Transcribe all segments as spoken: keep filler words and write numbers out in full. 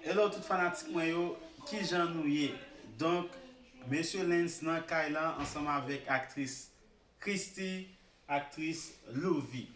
Hello tout fanatik mwen yo, kijan nou ye? Donk, Mesye Lens nan kay la ansanm avèk aktris Christie, aktris Louvy.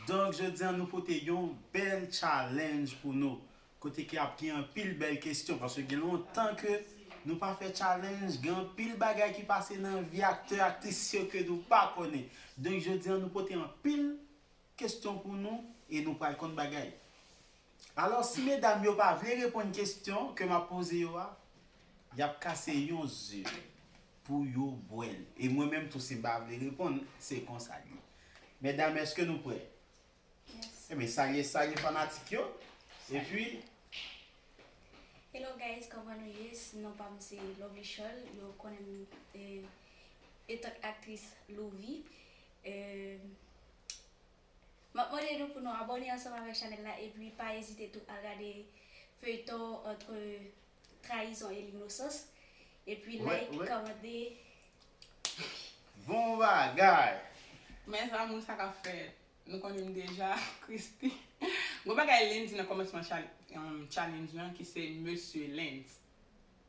Donk, jodi a nou pote yon bèl challenge pou nou. Kote ke ap gen anpil bèl kesyon, paske gen lontan ke nou pa fè challenge, gen anpil bagay ki pase nan vi aktè, aktris yo ke nou pa konnen. Donk, jodi a nou pote anpil kesyon pou nou e nou pral konn bagay. Alò, si medam yo pa vle reponn kesyon ke m ap poze yo a, y ap kase yon ze pou yo bwè l. E mwen menm tou, si m pa vle reponn, se konsa l ye. Medam, èske nou prè? Yes. Ebyen, salye, salye fanatik yo. Epi, Hello guys, kòman nou ye? Non pa m se Lovely Charles, yo konnen m eh, etank aktris Louvy. Eh, M ap mande nou pou nou abòne ansanm avèk chanèl la epi pa ezite tou al gade feyton Entre Trahison et l'Innocence. Epi like, kòmante. Bon bagay! Mes amours, sa k ap fèt? Nou konnen m deja, Christie. Gon bagay Lens di nan kòmansman challenge lan ki se Mesye Lens.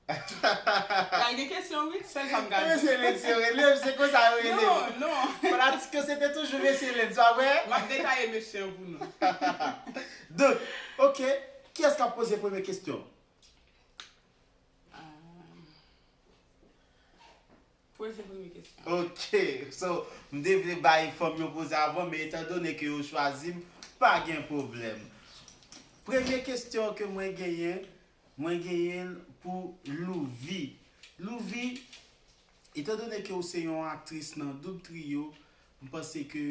Pral gen kesyon wi, sèl sa m ka di. Mesye Lens yo rele m, se konsa yo rele m. Non, non. Fanatik yo se te toujou Mesye Lens, pa vre? M ap detaye mesye an pou nou. Donk, ok, kiyès k ap poze premye kesyon? Poze premye kesyon. Ok, so, m te vle bay fanm yo poze avan, men etandone ke yo chwazi m, pa gen pwoblèm. Premye kesyon ke mwen genyen, mwen genyen l pou Louvy. Louvy, etandone ke w se yon aktris nan Doub Trio, m panse ke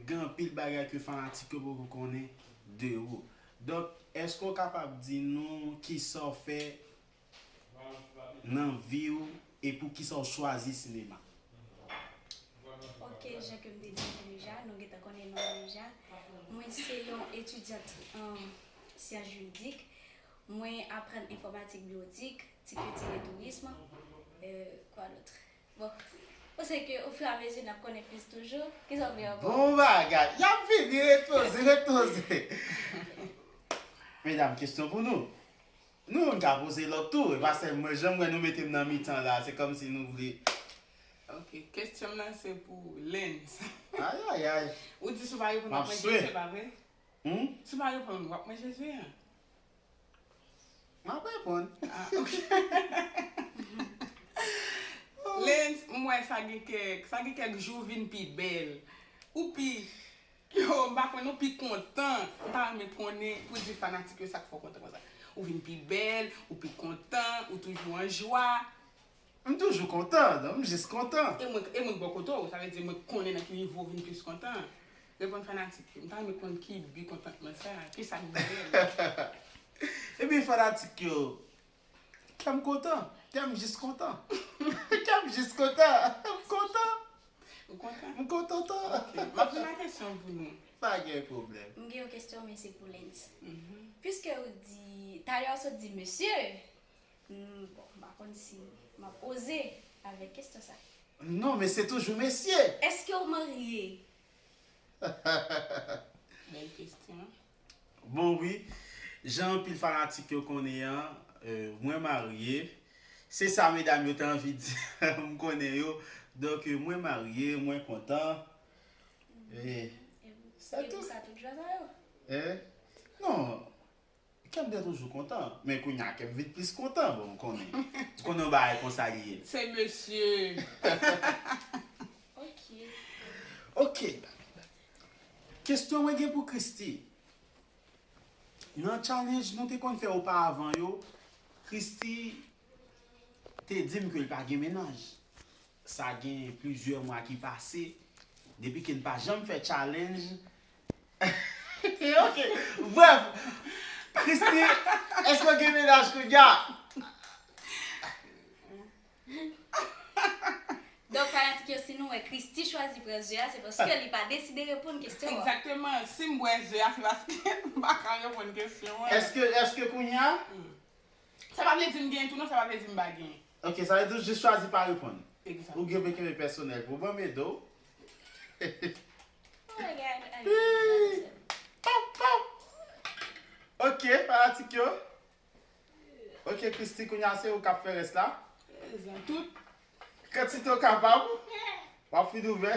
gen anpil bagay ke fanatik yo poko konnen de ou. Donk, èske w kapab di nou kisa w fè nan vi w e poukisa w chwazi sinema? Ok, jan ke m te di nou deja, nou gentan konnen non mwen deja. Mwen se yon etidyant an syans jiridik. Mwen aprann enfòmatik byotik, ti kilti e tourism. Euh, quoi d'autre? Bon, mwen se ke ofiramezi n ap konnen plis toujou. Kisa w vle ankò? Bon bagay! Y ap vini, ret poze, ret poze! Medam, kesyon pou nou. Nou menm ka poze lòt tou, e pa sèl mwen, jan m wè nou mete m nan mitan la, se kòmsi nou vle. Ok, kesyon m nan se pou Lens. Ayayay. Ou di si w pa reponn w ap manje ze, pa vre? Hmm? Si w pa reponn, w ap manje ze an. M ap reponn. Ah, ok. Lens, m wè sa gen kèk, sa gen kèk jou w vin pi bèl. Ou pi Yo, m pa konn, ou pi kontan. M ta renmen konnen pou di fanatik yo sa k fè w kontan konsa. Ou vin pi bèl, ou pi kontan, ou toujou an jwa. M toujou kontan, non, m jis kontan. E mwen, e mwen k bò kote w, sa vle di mwen konnen nan ki nivo w vin plis kontan. Reponn fanatik yo. M ta renmen konn ki bi kontantman sa, kisa k bèl. Ebyen fanatik yo, Kè m kontan. Kè m jis kontan. Kè m jis kontan. M kontan. Ou kontan? M kontan tan. Ok. M ap vin ak kesyon pou nou. Pa gen pwoblèm. M gen yon kesyon, men se pou Lens. Piske ou di, talè w sot di mesye, m, bon, m pa konn si m ap oze avèk kesyon sa. Non, men se toujou mesye. Èske w marye? Bèl kesyon. Bon wi, jan anpil fanatik yo konnen an, euh, mwen marye. Se sa medam yo te anvi di. M konnen yo. Donk, euh, mwen marye, mwen kontan. E, se tou. E pou sa tout jwa sa yo? Eh? Non. Kè m te toujou kontan. Men kounye a kè m vin plis kontan. Bon, m konnen. M konnen yon bagay konsa li ye. Se mesye. Ok. Ok. Kesyon mwen gen pou Christie. Nan challenge nou te konn fè oparavan yo, Christie te di m ke l pa gen mennaj. Sa gen plizyè mwa ki pase depi ke n pa janm fè challenge. Ok. Bref, Christie, èske w gen mennaj kounye a? Donk fanatik yo, si nou wè Christie chwazi pran ze a, se paske li pa deside reponn kesyon an. Egzakteman. Si m bwè ze a, se paske m pa ka reponn kesyon an. Èske, èske kounye a? Sa pa vle di m genyen tou non, sa pa vle di m pa genyen. Ok, sa vle di w jis chwazi pa reponn. Egzakteman. Ou gen vle kenbe pèsonèl pou ban m ede w. Pap, pap. Ok, fanatik yo. Ok, Christy, kounye a se ou k ap fè rès la. Rès la tout. Kantite w kapab, w ap fin ouvè.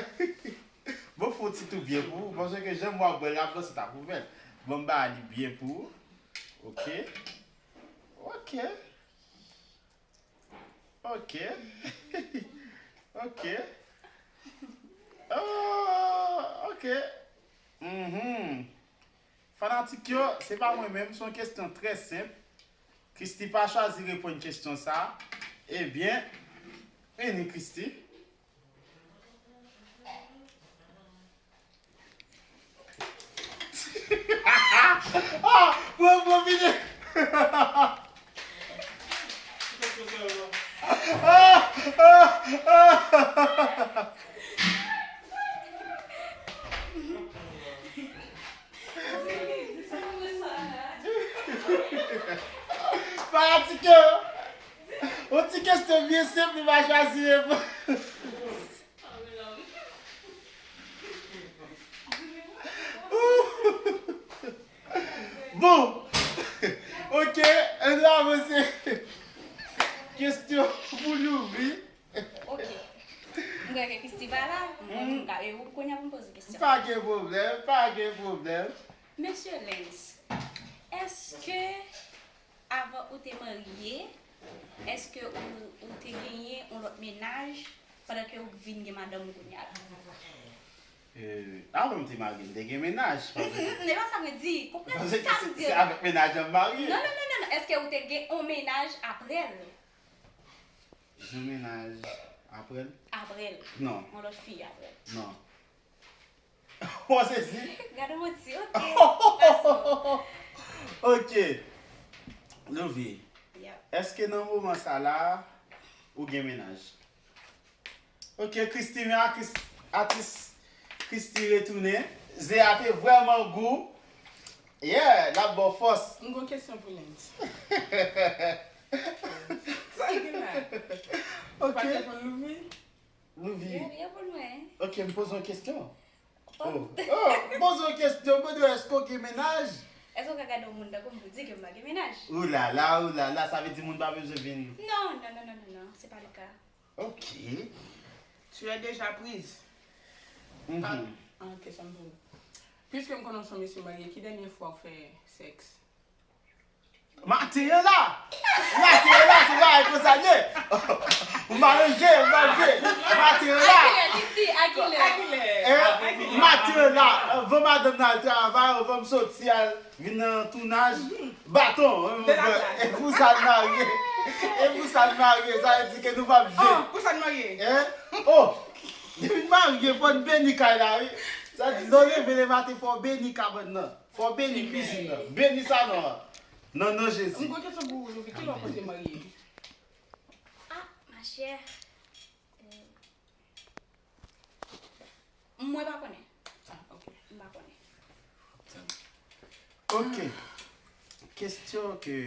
Bon, fè yon ti tou byen pou ou, paske jan m wè w ap bwè l la, m panse w t ap ouvè l. Bon, m ba li byen pou ou. Ok. Ok. Ok. Ok. Oh, ok. Mhm. Fanatik yo, se pa mwen menm, se yon kesyon trè senp. Christy pa chwazi reponn kesyon sa a. Ebyen, vini Christy. Ah, pran, pran, vini. Fanatik yo, yon ti kesyon byen senp, li pa chwazi reponn. Bon. Ok, ann avanse. Kesyon pou Louvy. Ok. M kwè ke Christy pa la, m ka, e ou kounye a pou m poze kesyon. Pa gen pwoblèm, pa gen pwoblèm. Mesye Lens, èske avan ou te marye, èske ou, ou te genyen yon lòt mennaj pandan ke ou vin gen madanm ou kounye a la? Eh, avan m te marye, m te gen mennaj. Mm, mm, mm, e pa sa mwen di. Konprann sa m di. Se avèk mennaj la m marye. Non, non, non, non, non. Èske ou te gen yon mennaj apre l? Gen mennaj apre l? Apre l. Non. Yon lòt fi apre l. Non. Ou sezi? Gade manti, ok. Pase. Ok. Louvy, èske nan moman sa la, ou gen mennaj? Ok, Christy, men atis, atis Christy retounen. Ze a te vrèman gou. Yeah, l ap ba w fòs. M gon kesyon pou Lens. Sa gen la? Ok. Pa reponn Louvy? Louvy. Li reponn mwen. Ok, m poze yon kesyon. Oh, oh, m poze yon kesyon, mwen di w èske w gen mennaj? Èske w ka gade yon moun tankou m pou di ke m pa gen mennaj? Ou la la, ou la la, sa vle di moun pa bezwen vin. Non, non, non, non, non, non, c'est pas le cas. Ok. Tu es déjà prise. Mhm. Ah, ok, sa m pou. Puiske m konnen w se yon mesye marye, ki dènye fwa w fè sèks? Maten an la! Maten an la, se bagay konsa l ye! Ou malanje, ou malanje! Maten an la! A kilè, Christy? A kilè? Hein? Maten an la, anvan madanm nan al travay, anvan m soti al vin nan tounaj, baton, e pou sa n marye. E pou sa n marye, sa vle di ke nou p ap jwenn. Oh, pou sa n marye. Hein? Oh, depi n marye, fò n beni kay la, wi. Sa di, lè w leve lematen, fò w beni kabann nan. Fò w beni kwizin nan. Beni salon an. Nan non Jezi. M gon kesyon pou ou, Louvy. Kilè w panse marye? Ah, machè. Euh, Mwen pa konnen. Ah, ok. M pa konnen. Ok. Kesyon ke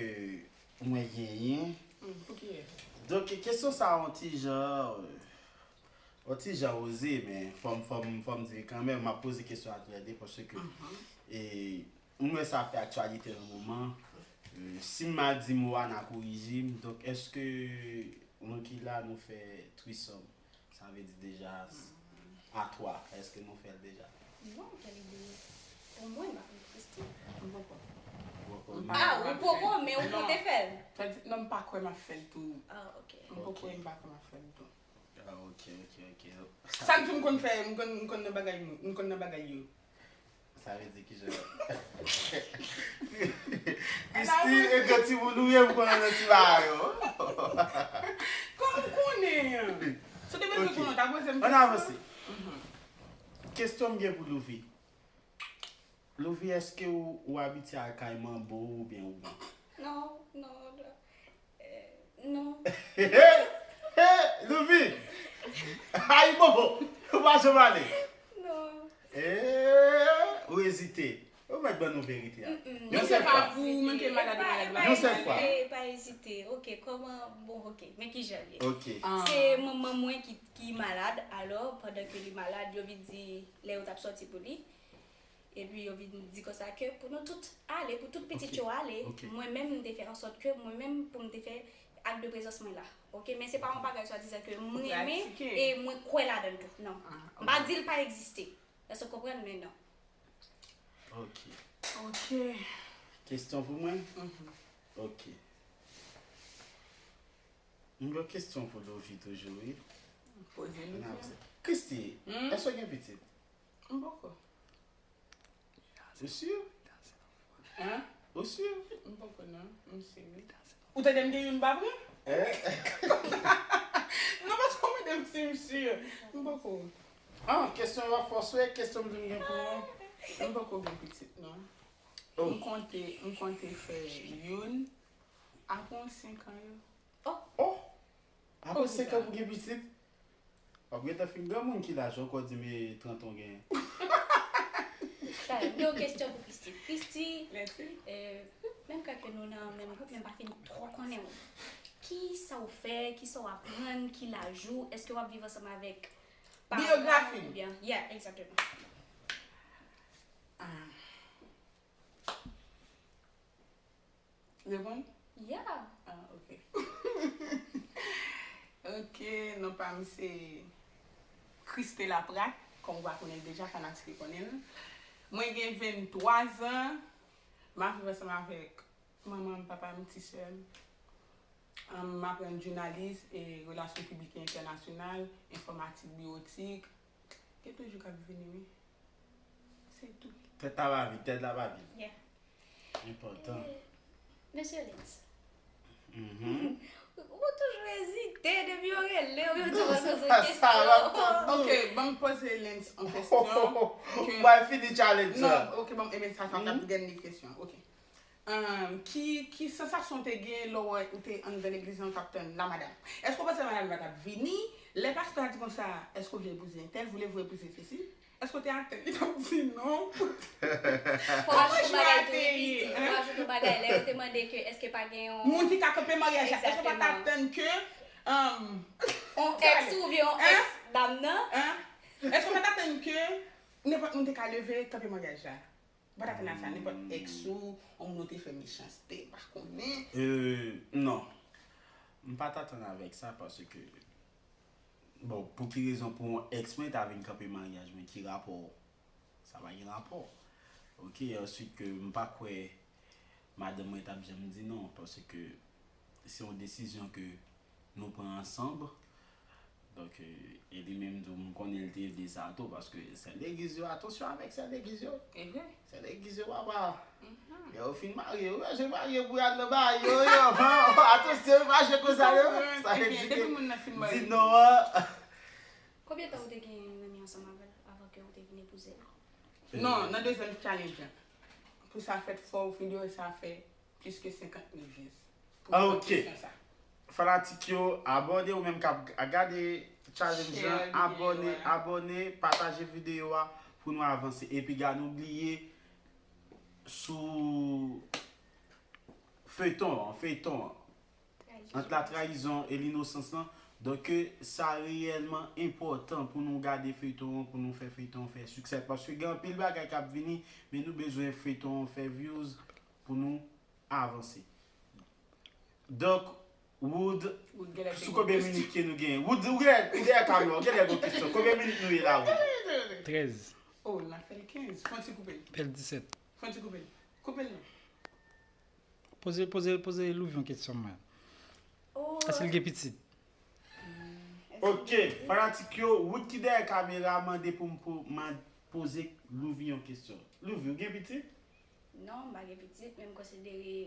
mwen genyen. Hmm, pou kiyès? Donk, kesyon sa a yon ti jan, yon ti jan oze, men fò m, fò m, fò m di kanmenm, m ap poze kesyon a toulède paske, e, m wè sa fè aktyalite nan moman. E, si m mal di mo a, n a korije m. Donk, èske nou ki la, nou fè threesome? Sa vle di deja a twa. Èske nou fè l deja? Non, kèl ide. Pou mwen, m pa konn Christy. M poko. Ou poko? Ah, ou poko, men ou konte fè l? Sa di, non, m pa kwè m ap fè l tou. Ah, ok. M poko, e m pa kwè m ap fè l tou. Ah, ok, ok, ok. Sa m di, m konn fè, m konn, m konn nan bagay, m konn nan bagay yo. Sa vle di kijan? Christy, e gwo timoun ou ye pou konnen nan ti bagay yo. Kòman w konnen? Si w te bezwen konnen, w ta poze m kesyon. Ann avanse. Kesyon m gen pou Louvy. Louvy, èske ou, ou abitye al kay manbo oubyen ou non? Non, non, non. Eh, non. Hey, hey, Louvy! Ay, bobo! Ou pa janm ale? Non. Eh, ou ezite. Ou mèt ban nou verite a. Mm-mm. Yon sèl fwa. Pou ou menm ke malad, malad, malad. Yon sèl fwa. E pa ezite. Ok, kòman, bon, ok. Men kijan l ye? Ok. Se manman mwen ki, ki malad, alò, pandan ke li malad, yo vin di, lè yo t ap sòti pou li, Epi yo vin di konsa ke pou nou tout ale, pou tout pitit yo ale, mwen menm m te fè ansòt ke mwen menm pou m te fè ak de prezans mwen la. Oke, men se pa yon bagay swadizan ke m renmen e mwen kwè ladan l tou. Non. M pa di l pa egziste. Èske w konprann? Men non. Ok. Ok. Kesyon pou mwen? Ok. M gen kesyon pou Louvy toujou, wi. Poze l. Christy, èske w gen pitit? M poko. Ou sur? Hein? Ou sur? M poko non. M si wi. Ou tande m gen youn pa pran? Non, paske w mande m si m sur. M poko. Ah, kesyon yo fòs wi, kesyon m di m gen pou ou. M poko gen pitit non. M konte, m konte fè youn apre yon senk an yo. Oh! Apre senk an pou gen pitit? W ap gentan fin granmoun ki laj ankò di m e trant an w genyen. Kay, m gen yon kesyon pou Christy. Christy, menm kan ke nou nan menm gwoup, men m pa fin twò konnen w. Kisa w fè, kisa w aprann, ki laj ou, èske w ap viv ansanm avèk paran Biyografi m. Oubyen, yeah, egzakteman. Ah. Reponn? Yeah. Ah, ok. Ok, non pa m se Christela Prat, kòm ou pa konnen l deja, fanatik yo konnen l. Mwen gen venntwa zan, m ap viv ansanm avèk manman m, papa m, ti sè m. Am, m aprann jounalis e relasyon piblik e entènasyonal, enfòmatik, biwotik. Gen toujou k ap vini, wi. Se tou. Tèt la pa vid, tèt la pa vid. Yeah. Enpòtan. Mesye Lens, Mhm. ou toujou ezite depi yo rele w, yo di w poze Sa, sa, kesyon. sa, Ok, ban m poze Lens yon kesyon. Ou pral fini challenge sa. Non, ok, ban m, ebyen sa, sa, sa, dènye kesyon. Ok. Ahn, ki, ki sansasyon w te gen lè w wè ou te anndan legliz lan, ou t ap tann la madam? Èske w panse la madam la t ap vini? Lè pastè a di konsa, èske w vle epouze entèl, voulez-vous épouser ceci? Èske w te atann li t ap di non? Fò w ajoute yon bagay tou, wi, Christy. Fò w ajoute yon bagay. Lè yo te mande ke èske pa gen yon Moun ki ka kanpe maryaj la, èske w pa t atann ke, um, yon ex ou oubyen yon ex dam nan? Hein? Èske w pa t atann ke nenpòt moun te ka leve kanpe maryaj la? Ou pa t atann a sa, nenpòt ex ou, yon moun ou te fè mechanste, m pa konnen. Euh, non. M pa t atann avèk sa paske, bon, pou ki rezon pou yon ex mwen ta vin kanpe maryaj mwen, ki rapò? Sa pa gen rapò. Ok, answit ke m pa kwè madanm mwen t ap janm di non, paske se yon desizyon ke nou pran ansanm. Donk, euh, e li menm tou, m konnen l te vle sa tou, paske sè legliz yo, atansyon avèk sè legliz yo. Sè legliz yo, papa. Lè yo fin marye, yo bezwen marye pou y al nan bagay yo, yo. Atansyon, yo pa jwe konsa, yo. Sa vle di ke di non an. Konbyen tan ou te gen renmen ansanm avè l avan ke ou te vin epouze l? Non, nan dezyèm challenge lan. Pou sa fèt, fò w fin yo, sa fè plis ke senkant mil views. Ah, ok. Fanatik yo, abòne, ou menm k ap gade challenge lan, abòne, abòne, pataje videyo a pou nou avanse. Epi gade, nou bliye sou feyton an, feyton an. Ant la trayizon e linosans lan. Donk, sa reyèlman enpòtan pou nou gade feyton an, pou nou fè feyton an fè siksè. Paske gen anpil bagay k ap vini, men nou bezwen feyton an fè views pou nou avanse. Donk, Wood, sou konbyen minit ke nou genyen? Wood, ou genlè, ou dèyè kamera, ou genlè gon kesyon. Konbyen minit nou ye la, Wood? Trèz. Oh, n a fè l kenz. Fon ti koupe l. Fè l disèt. Fon ti koupe l. Koupe l non. Poze, poze, poze Louvy yon kesyon, mwen. Èske l gen pitit? Ok, fanatik yo, Wood ki dèyè kamera mande pou m po- man- poze Louvy yon kesyon. Louvy, ou gen pitit? Non, m pa gen pitit, men m konsidere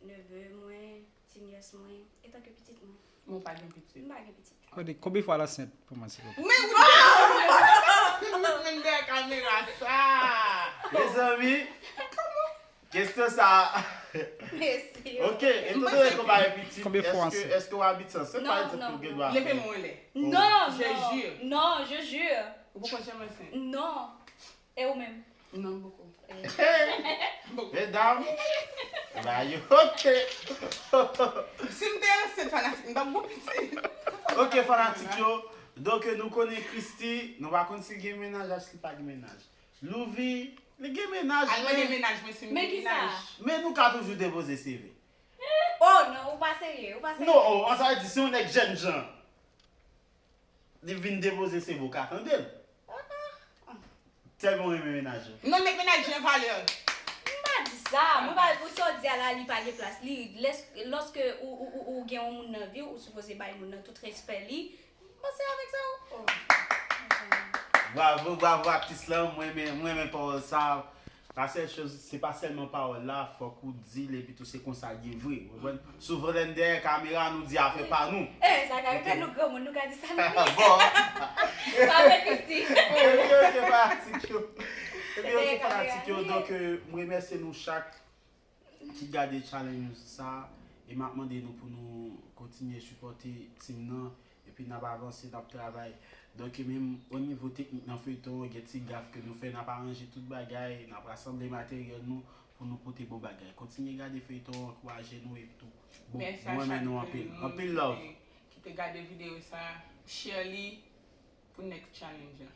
neve mwen, ti nyès mwen, etanke pitit mwen. Mwen pa gen pitit. M pa gen pitit. Gade, konbyen fwa l ansent pou mwen, silvouplè? Men ou te menm dèyè kamera sa. Mezanmi, kesyon sa. Mesi. Ok, etan donné ke w pa gen pitit, Konbyen fwa èske, èske w abitye ansanm? Pa egzanp, ou gen dwa. Leve men w anlè. Non, Je non, jure. Non, je jure. Ou poko janm ansent? Non. E ou menm? Non, m poko. Medam, ba yo, ok. Si m te ansent, fanatik, m t ap gon pitit. Ok, fanatik yo. Donk, nou konnen Christy, nou pa konn si l gen mennaj ak si l pa gen mennaj. Louvy, Li gen menaj, Al mande menaj mwen si m gen menaj. Men nou ka toujou depoze C V. Oh non, ou pa serye, ou pa serye. Non, oh, an sa di, si yon nèg jènjan li vin depoze C V, ou ka tande l. Tèlman renmen menaj yo. Non, met menaj yo an valè. M pa di sa, mwen pa pou sa w di a la li pa gen plas. Li, lès- lòske ou, ou, ou, ou gen yon moun nan vi w, ou sipoze bay moun nan tout respè li. Panse avèk sa ou. Bravo, bravo aktris lan, mwen renmen, mwen renmen pawòl sa. La sèl choz, se pa sèlman pawòl la, fòk ou di l epi tou se konsa l ye vre. Ou konprann? Souvan lè n dèyè kamera, nou di afè pa nou. Eh, sa ka rive nou granmoun, nou ka di sa nou. Bon. Pa vre, Christy. Ebyen, ok, fanatik yo. Ebyen, ok, dèyè kamera fanatik yo. nou ye. Donk, euh, mwen remèsye nou chak ki gade challenge sa. E m ap mande nou pou nou kontinye sipòte team nan. Epi n ap avanse, n ap travay. Donk, e menm o nivo teknik nan feyton an, gen ti gaf ke nou fè, n ap aranje tout bagay, n ap rasanble materyèl nou pou nou pote bon bagay. Kontinye gade feyton an, ankouraje nou epi tou. Bon, Mèsi a mwen renmen chak nou de anpil. nou Anpil love. ki, ki te gade videyo sa, share li pou next challenge la.